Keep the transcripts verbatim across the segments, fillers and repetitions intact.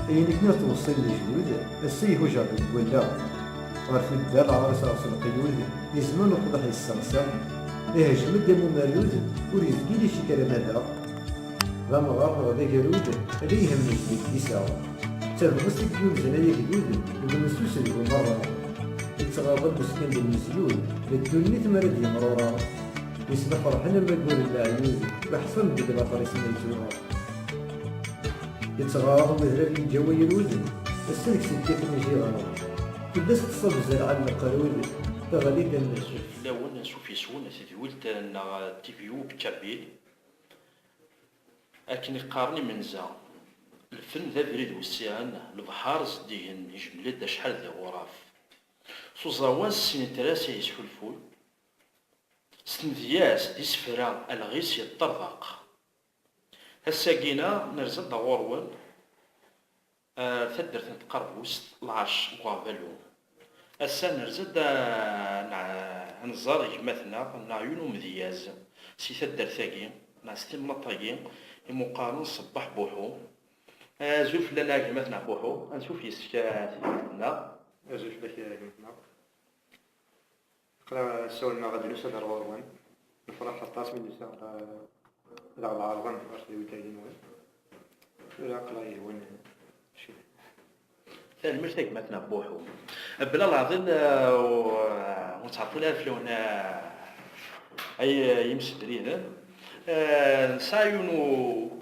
Ayen akken ad tweṣṣi lejdud, ass-a ihujer deg wallaɣ. Ɣer tuddar, ɣer-s ɣer-s leqyud, izmer leqḍeḥ yesseɣsa. Ihejjem-d am umerrud, ur yezgil icekr amadaɣ. D amɣar neɣ d agerrud, ala ihemmed deg yiseɣ. D tabɣest i d-yunzen ay agdud, deg unessus d bu merra. Yettɣaḍ ameskin d lmezyud, d ddunit mi ara d-yemrura. Isla ferḥen am waggur n leɛyud, weḥṣan deg later-is ma yettwaɣ. Yettɣaḍ wedrar yeǧǧa wayrud, ass-a deg-s kkaten ijiɣer. Fell-as teṣṣa zzerɛa n leqrud, teɣli-d am lḥut. Fell-awen, ansuf yes-wen, tedwilt-nneɣ T V U Kabyle. Akken i qqaren imenza, lfen d abrid wessiɛen, lebḥer zeddigen, ijmel-d acḥal d iɣuraf. S uẓawan, s snitra-s i yesḥulfuy, s tmedyazt, d isefra, alɣis yeṭṭerḍeq. Ass-agi-na, nerza-d ɣur-wen, ar taddart n Tqerbust, lɛerc n Uɣerbalu. Ass-a, nerza-d a, a nẓer gma-tneɣ neɣ yiwen umedyaz si taddart-agi neɣ s timnaḍt-agi, imuqqaren Ṣebbaḥ Buḥu. Azul fell-aneɣ a gma-tneɣ Buḥu, ansuf yes-k a gma-tneɣ. Azul fell-ak a gma-tneɣ. Aql-aɣ ssawlen-aɣ ad d-nusa ar ɣur-wen. Nefṛeḥ aṭas mi d-nusa, eh, ad aɣ-d-ɛerḍen ɣer tedwilt-agi-nwen. Tura aql-aɣ yehwan, eh, cwiṭ. Tanemmirt a gma-tneɣ Buḥu. Bla leɛḍil, eh, u, eh, ur nettɛeṭṭil ara fell-awen, eh, ay, eh, imsebriden. Eh, nesɛa yiwen u,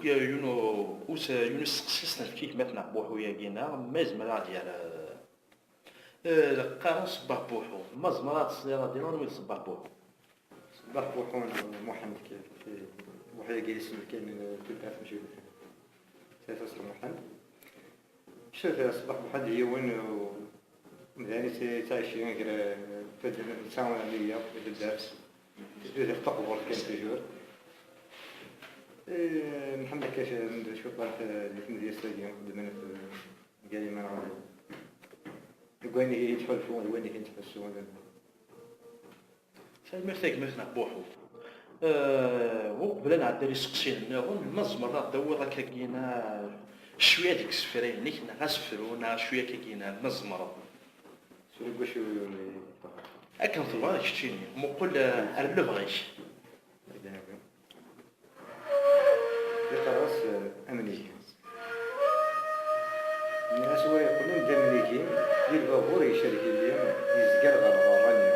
yiwen u, us-, yiwen usteqsi s nefk i gma-tneɣ Buḥu-yagi-na, ma yezmer ad aɣ-d-yerr, eh, Eh, qqaren Ṣebbaḥ Buḥu. Ma tzemreḍ ad tesliḍ ad d-iniḍ anwa i d Ṣebbaḥ Buḥu? Ṣebbaḥ Buḥu n Muḥend kan. Eh, Buḥu-agi d isem kan n tudert, mačči d Saɛid Muḥend. Cuf, Ṣebbaḥ Buḥu d yiwen u-, umdan i tt-, yettɛicin gar, eh, tud-, netta d tudert. Tudert taqburt kan toujours. Eh, nḥemmel akka cwiṭ di tmedyazt-agi, d-, deg wayen i, deg wayen i yettḥulfu, d wayen i yettḥussu. Tanemmirt a gma-tneɣ Buḥu. Eh, uqbel ad nɛeddi ar iseqsiyen nniḍen, ma tzemreḍ ad d-tawiḍ akkagina cwiya deg isefra-inek, neɣ asefru, neɣ cwiya akkagina, ma tzemreḍ. Sura n wacu? Akken tebɣiḍ keččini, muqel, eh, ar lebɣi-k. Iqqar-as, eh, amnigi. Nniɣ-as wa yeqqlen d amnigi, di lbabur yecrek-iyi, yezger ɣer berra-nni.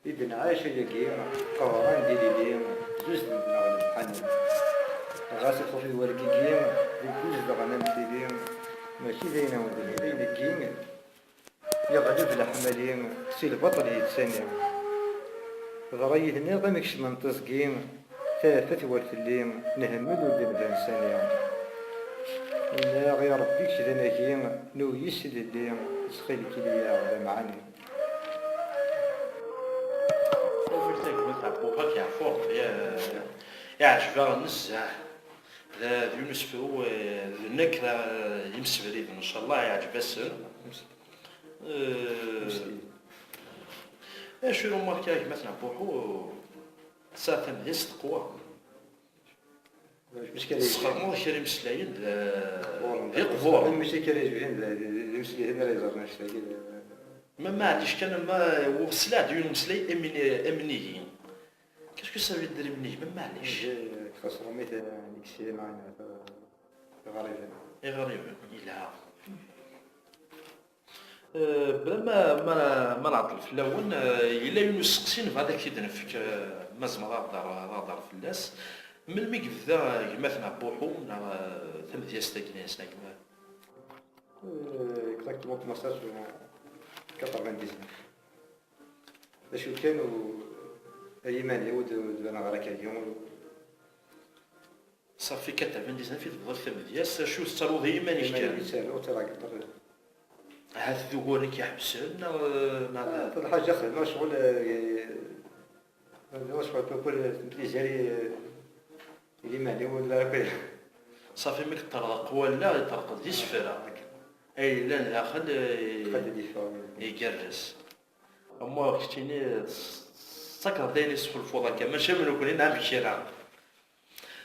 I d-nɛac ayagi, qebran d ilili, zuznen-aɣ lemḥani. Ɣas ixuf i wergigi, deg uzdeɣ n amtili, mačči d ayen awen-d-nini, d ayen-agi. Yeɣleb leḥmali, si lbaṭel yettani. Dɣa yid-nneɣ am ikecmen tiẓgi, tafat wer telli, nhemmed ur d-nban sani. Nniɣ, ya Ṛebbi, kečč d anagi, nugi s ilelli, ttxil-k, ili-yaɣ d amɛani. Tanemmirt a gma-tneɣ Buḥu, ad k-yeɛfu Ṛebbi, eh, iɛǧeb-aɣ nezzeh. D, d yiwen usefru, eh, d nekk, eh, imsebriden, ncallah iɛǧeb-asen. Eh, acu i remarqué a gma-tneɣ Buḥu, tesɛa tamedyazt teqwa. Tesxermeḍ kra imeslayen d, d iqburen. Mačči kra yezwin d, d, d imeslayen ara yeẓren annect-agi. Ma maɛlic kan, ma sliɣ-d yiwen umeslay amini-, amnigi. Qu'est-ce que ça veut dire amnigi? Ma maɛlic. Amnigi, تصرميت نكسي معنا غريبة. Iɣriben, yelha. Eh, bla ma, ma, ma nɛeṭṭel fell-awen, eh, yella yiwen usteqsi nebɣa ad ak-t-id-nefk, eh, ma tzemreḍ ad aɣ-d-terr, ad aɣ-d-terr fell-as. Melmi i yebda gma-tneɣ Buḥu, neɣ, eh, tamedyazt-agi-ines, neɣ gma? Eh, exactement, commencé en quatre-vingt-dix-neuf. D acu kan, u-, ay iman-iw, ur d-, ur d-baneɣ ara akka. Ṣafi quatre-vingt-dix-neuf i tebdiḍ tamedyazt, acu tettaruḍ i yiman-ik kan? Iman-iw i ttaruɣ, ttaraɣ guitar. Ahat d uguren i k-iḥebsen, neɣ, neɣ Ah, d lḥaǧa xedmeɣ ccɣel, eh, xedmeɣ ccɣel, papa, eh, tiziri, eh, i yiman-iw, ur d ara akk. Ṣafi, mi yeṭṭerḍeq wallaɣ, yeṭṭerḍeq d isefra. Akka. Ay yellan daxel, eh, Xeddi d-yeffeɣ. Igerrez. Ama keččini, tettakeḍ-d ayen i tesḥulfuḍ akka, mačči am nekni neɣ am kra.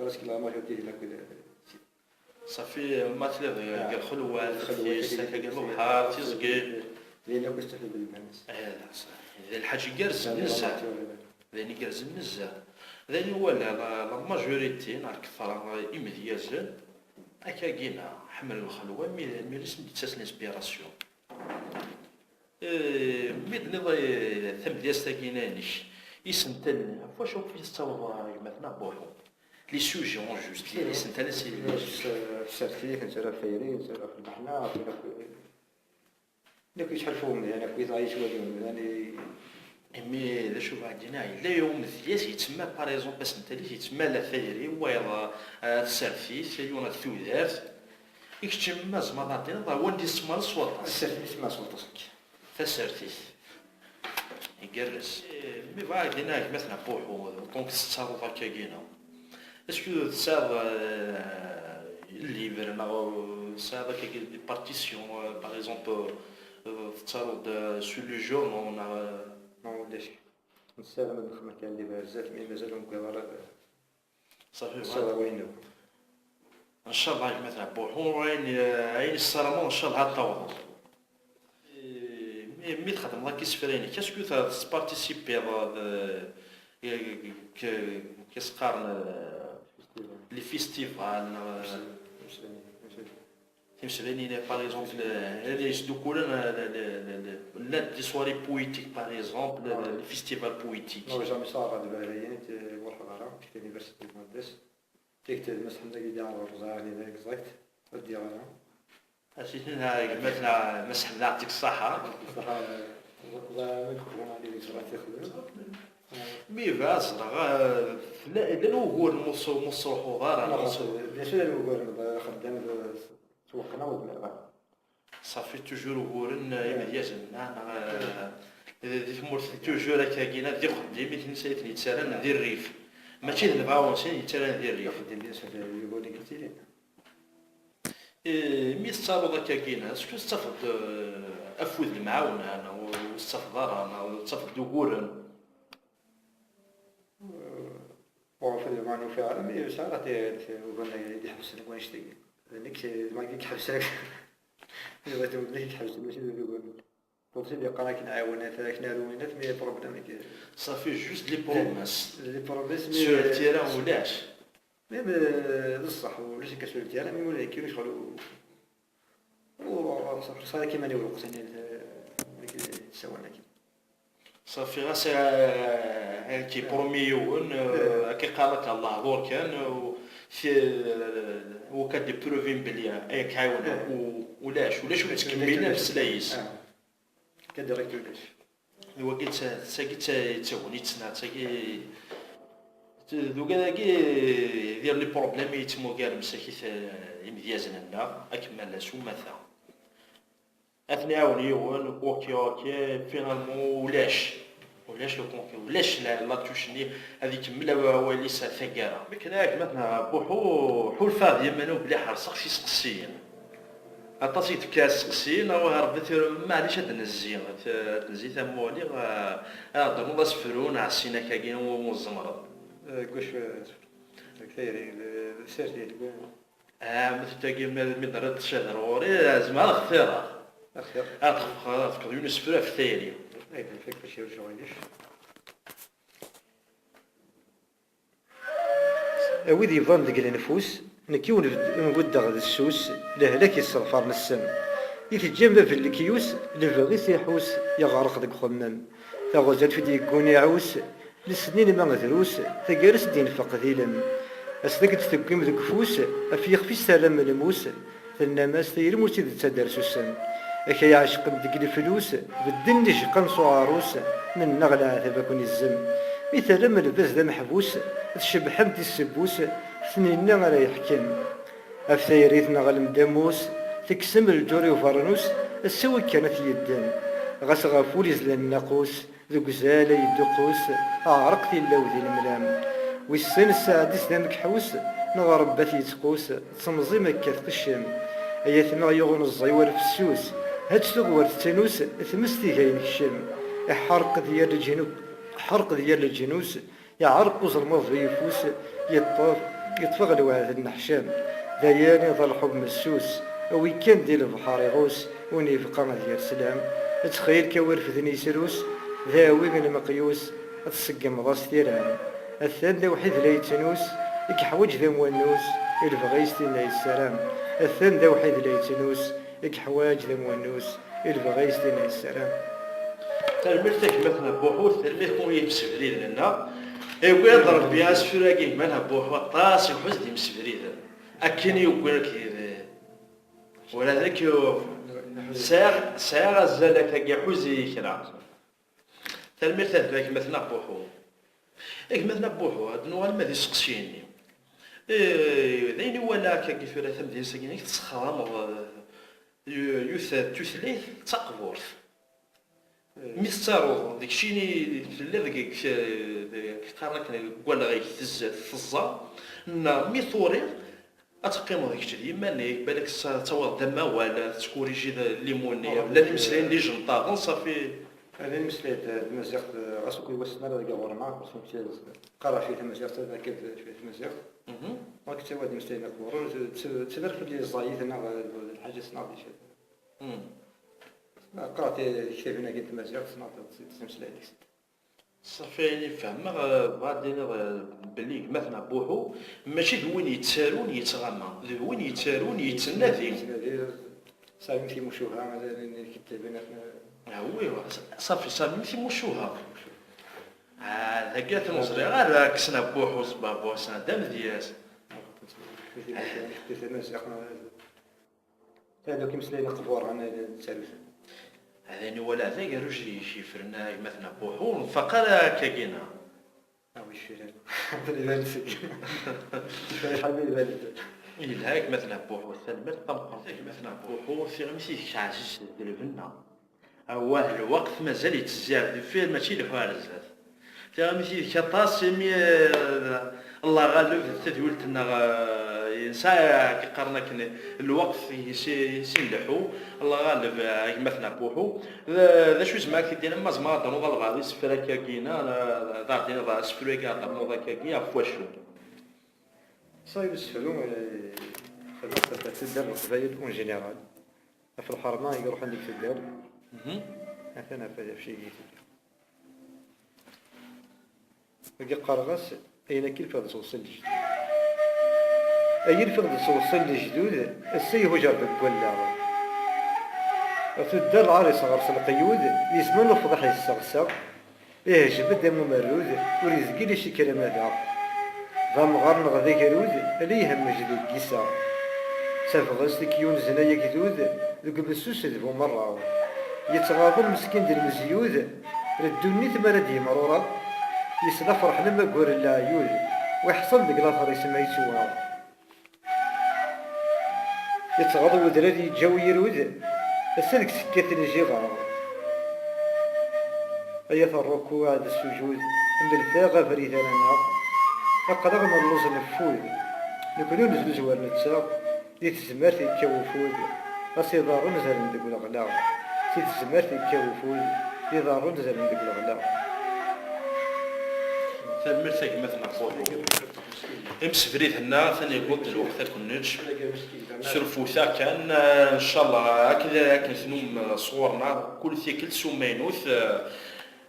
Presque la majorité d akk d, ṣafi, ma tiliḍ deg lxelwa, lxelwa, tafyizt, tafyizt, akka deg lebḥer, tiẓgi. D ayen akk yesseḥleb lmal-is. Eh, d, d lḥaǧa igerrzen nezzeh. D ayen igerrzen nezzeh. D ayen iwala la, la majorité, neɣ lketṛa, imedyazen, akkagina, ḥemmlen lxelwa, mi, mi la sen-d-yettas l'inspiration. Eh, mi d-tenniḍ, eh, tamedyazt-agi-inek, isental, ɣef wacu akk i tettaweḍ, a gma-tneɣ Buḥu? Les sujets en juste, les isental-is. Tsertit, nettarra ɣef tayri, nettarra ɣef lmeḥna, ɣef nekk, nekk yettḥulfu umdan, akk yeẓra yettwali umdan, i- Imi d acu bɣa d-iniɣ, yella umedya-s yettemmal, par exemple, asental-is yettemmal tayri, wayeḍ, eh, tsertit, yiwen d tudert. I kečč, ma tzemreḍ ad d-tiniḍ, wanda i s-tsemmareḍ s waṭas? Tasertit i s-tsemmareḍ s waṭas nekk. Tasertit. Igerrez. Eh, mi bɣa ad d-iniɣ a gma-tneɣ Buḥu, donc tettaruḍ akkagina. Est-ce que tesɛiḍ, eh, livre neɣ, eh, tesɛiḍ akkagi des partitions, eh, par exemple, eh, tettaruḍ-d, eh, sur le jeu, neɣ, neɣ, eh? Non, ulac. Nessaram ad nexdem kan livre ar zdat, mi mazal ur newwiḍ ara. Ṣafi, ssarameɣ ayen akk. Ncallah a gma-tneɣ Buḥu, ayen, ayen ssarameɣ ncallah ad tawḍeḍ. Mi, mi txedmeḍ akka isefra-inek, est-ce que tesparticipiḍ d, k-, k-, k-, s-qqaren, les festivals, neɣ timeslayin, par exemple, eh, les, les, les, les, les, les, les soirées poétiques, par exemple, les, les festivals poétiques. Non, jamais ça, à l'université de Moindres. Tikkelt d Mass Ḥmed i d-iɛerḍen rẓaɣ-nni d exact, ad d-yaɣ ara. A sidi-nneɣ, gma-tneɣ Mass Ḥmed, yeɛṭik ṣṣeḥḥa. Ṣṣeḥḥa, ẓ-, ẓ-, mi nexdem, ad yexdem. Mi bɣa ẓreɣ, eh, tella, llan wuguren mu s-, mu tesruḥuḍ ara, neɣ s-, bien sûr, llan wuguren, xeddam d, s weqqen-a ur zmireɣ ara. Ṣafi, toujours uguren, eh, imedyazen-nneɣ, neɣ, eh, di tmurt, toujours akkagina, d ixeddim i ten-, i ten-yettarran di rrif. Mačči d lbaɛunsin yettarran di rrif. Ixeddim, bien sûr, d uguren i yettilin. Eh, mi tettaruḍ akkagina, est-ce que tettafeḍ-d, eh, afud lemɛawna, neɣ ur tettafeḍ ara, neɣ tettafeḍ-d uguren? Ur ufan, ur ufiɣ ara, mi yesɛa ɣer uguren i d-iḥebsen deg wannect-agi. D nekk, d nekk i iḥebsen. Iwa d nekk i iḥebsen, mačči d uguren. Ṭulsi d-yeqqar akken ɛiwen, akken aru, mais problème, que... Ṣafi, juste les promesses. Les promesses, mais sur le terrain, ulac. Mais, mais, d ṣṣeḥ, ulac akka sur le terrain, mais ula d nekki ur yecɣel u-, u-, xas ad k-iman i ulqes-nni, nekk d ssawal-agi. Ṣafi, ɣas, eh, eh, ki promis yiwen, eh, akka iqqar-ak Allah dur kan, u-, ti-, u-, kad ipruvin belli, eh, k-ɛiwneɣ, u-, ulac, ulac ur ttkemmilen ameslay-is. Ah. Kad direct ulac. Wagi d ta-, d tagi d ta-, d tagnit-nneɣ, d tagi, d ugad-agi, d les problèmes i yettmugaren msakit, eh, imedyazen-nneɣ, akken ma llan s umata. Ad ten-iɛawen yiwen, ok, ok, finalement ulac. Ulac le conquis, ulac la, la touche-nni, ad ikemmel aw-, awal-is ar taggara. Mi kan a gma-tneɣ Buḥu, ḥulfaɣ d yemma-nneɣ belli ḥerṣeɣ s iseqsiyen. Aṭas i d-tekka iseqsiyen, awah Rebbi tura, maɛlic ad d-nezzi, ad d-nezzi tamuɣli, eh, ad d-ternuḍ asefru neɣ sin akkagi umi tzemreḍ. Eh, deg wacu, eh, deg tayri, d, d tsertit, deg Ah, ma tagi, ma, mi d-rriḍ ccad ar ɣur-i, ah, zemreɣ ad xtireɣ. Xtir. Ad xtireɣ, ad fkeɣ yiwen usefru ɣef tayri. Ay, d lfakk, mačči ur ccɣel-ik. A wid yebḍan deg lenfus, nekk ur nbed-, ur nbuddeɣ d ssus, lehlak yesseḍfaren ssem. I teǧǧam bab n lekyus, lebɣi-s iḥus, yeɣreq deg uxemmem. Taɣuzert wi d-yegguni iɛus, lesnin ma drus, taggara-s d-infeq d ilem. Ass deg d-teggim deg ufus, af yixef-is terram lmus, tennam-as tayri-m ur tt-id-ttader s usem. Ak ay ɛecqen deg leflus, bedden ijeqqan s uɛarus, nennaɣ leɛtab ad ken-izzem. Mi terram lbaz d ameḥbus, tcebbḥem di tsebbus, Tninna ara yeḥkem. Ɣef tayri tenɣelm-d ammus, tekksem lǧur i ubeṛnus, ass-a wakkan ad t-yeddem. Ɣas ɣef wul izlan nnaqus, deg uzal ay yedduqqus, aɛreq tillaw di lemlam. Wissen sseɛd-is d amekḥus, neɣ Rebbi ad t-yettqus, d temẓi-m akka tqeccem. Ay atma yuɣ uneẓẓay war fessus, ha-tt tuɣ war tettanus, tmes tiga yenekcem. Iḥerq d yir leǧnu-, iḥerq d yir leǧnus, iɛerq uzelmaḍ d uyeffus, yeṭṭef, yeṭṭef-aɣ lweɛd nneḥcam. D ayen iḍal ḥub messus, awi kan di lebḥer iɣus, win yebqa ad ger slam. Ttxil-k awi rfed n yesrus, d awi n lmeqyus, ad tṣeggmeḍ-as tiram. Atan d awḥid la yettnus, i yeḥwaǧ d amwannus, i lebɣi-s tinna yessaram. Atan d awḥid la yettnus, i yeḥwaǧ d amwannus, i lebɣi-s tinna yessaram. Tanemmirt a gma-tneɣ Buḥu, tanemmirt i yimsebriden-nneɣ. Iwwi-d Rebbi asefru-agi gma-tneɣ Buḥu, aṭas iḥuz d imsebriden. Akken i yewwi akked, ula d nekk sɛiɣ, sɛiɣ azal akkagi iḥuz i kra. Tanemmirt a gma-tneɣ Buḥu. A gma-tneɣ Buḥu, ad nuɣal ma d iseqsiyen-nni. Eh, d ayen i walaɣ akkagi tura tamedyazt-agi, i tettxemmimeḍ, eh, yiwet n tutlayt d taqburt. Mi tettaruḍ, d keččini tella deg, deg, deg, qqaren akken, deg walɣig tezza, teẓẓa, neɣ mi turiḍ, ad teqqimeḍ d kečč d yiman-ik, balak s-, ad tawiḍ-d amawal, ad tettkurijiḍ limu-nni, llan imeslayen d ijenṭaḍen, ṣafi. Ad imeslay d, d tmaziɣt, ɣas ur k-wassen ara deg ɣur-neɣ, ɣas ur k-, qqareɣ cwiya tamaziɣt, ad akka d cwiya tamaziɣt. Mhm. Ur k-ttawiɣ-d imeslayen aqburen, tt-, tt-, ttnarfel i ẓẓayit neɣ d lḥaǧa-s neɣ d acu. Mm. Qqareɣ ti-, tiktabin-agi n tmaziɣt, ssneɣ ttmeslayeɣ deg-sent. Ṣafi, ayen i fehmeɣ, eh, bɣiɣ ad d-iniɣ, eh, belli gma-tneɣ Buḥu mačči d win yettarun yettɣama, d win yettarun yettnadi. Yettnadi, Samim timucuha, ala nni kittabin. Ah, oui, ṣafi, Samim timucuha. Ah, dagi ur ten-ẓriɣ ara, kksen Buḥu s babu, s d amedyaz. Tamaziɣt. Ad akk imeslayen iqburen, eh, d taruta. Hada i walaɣ d agerruj i k-yefren a gma-tneɣ Buḥu, ur nfaq ara akkagina. A wi cfiran. Ḥader iban-d seg. Cfiran ḥader iban-d. Yelha a gma-tneɣ Buḥu, tanemmirt tameqqrant a gma-tneɣ Buḥu, tiɣimit i d-kɛziz d lbenna. Awah, lweqt mazal yettezzi ar deffir, mačči leḥḥu ar zdat. Tiɣimit yid-k aṭas, imi, eh, Allah ɣaleb, tadwilt-nneɣ, eh, yensa, eh, qqaren akken, lweqt i s-, i s-nleḥḥu, Allah ɣaleb, eh, a gma-tneɣ Buḥu. D, d acu i zemreɣ ad k-id-iniɣ, ma tzemreḍ ad d-ternuḍ alɣar isefra-agi-ina, eh, d, d, d asefru-agi ad d-ternuḍ akkagi, ɣef wacu? Ṣayi usefru, eh, xedmeɣ-t ɣef tuddar n Leqbayel en général. Ɣef lḥerma i iruḥen deg tuddar. Mhm. Atan ɣef, ɣef cigi i tuddar. Dagi qqareɣ-as, ayen akka ilfiɣ d sewṣel lejdud. Ay ilfiɣ d sewṣel lejdud, ass-a ihujer deg wallaɣ. Ɣef tuddar lɛar isɣer s leqyud, yezmer lefḍeḥ yesseɣseɣ. Ihejjem-d am umerrud, ur izgil icikk alamma daɣ. D amɣar neɣ d agrud, ala ihemmej deg yiseɣ. D tabɣest i k-yunzen ay agdud, deg umessus d bu merra. Yettɣaḍen meskin d lmezyud, d ddunit mi ara d-yemrura. Yesla ferḥen am aggur n leɛyud, u iḥṣel deg later-is ma yettwaɣ. Yettɣaḍ wedrar yeǧǧa uyirud, ass-a deg-s kkaten ijiɣar. Ay at rrukuɛ d ssujud, mlet-aɣ abrid ara naɣ. Aql-aɣ nelluẓ neffud, nekni ur neznuzu ar netta, di tezmert yekka ufud, ɣas iḍarren zerren deg uleɣla. Si tezmert yekka ufud, d iḍarren zerren deg uleɣla. Tanemmirt a gma-tneɣ Buḥu. Imsebriden-a, atan yewweḍ-d lweqt ad ken-neǧǧ. Surfut-aɣ kan, eh, ncallah, akken, akken tennum, eh, sɣur-neɣ, kul tikkelt s umaynut, eh,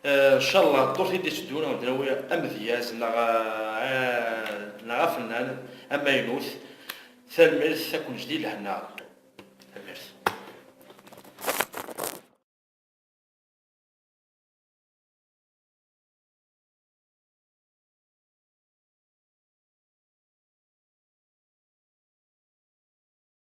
eh, ncallah, ddurt i d-itteddun, ad d-nawi amedyaz neɣ, eh, neɣ afennan amaynut. Tanemmirt, ad ken-neǧǧ di lehna.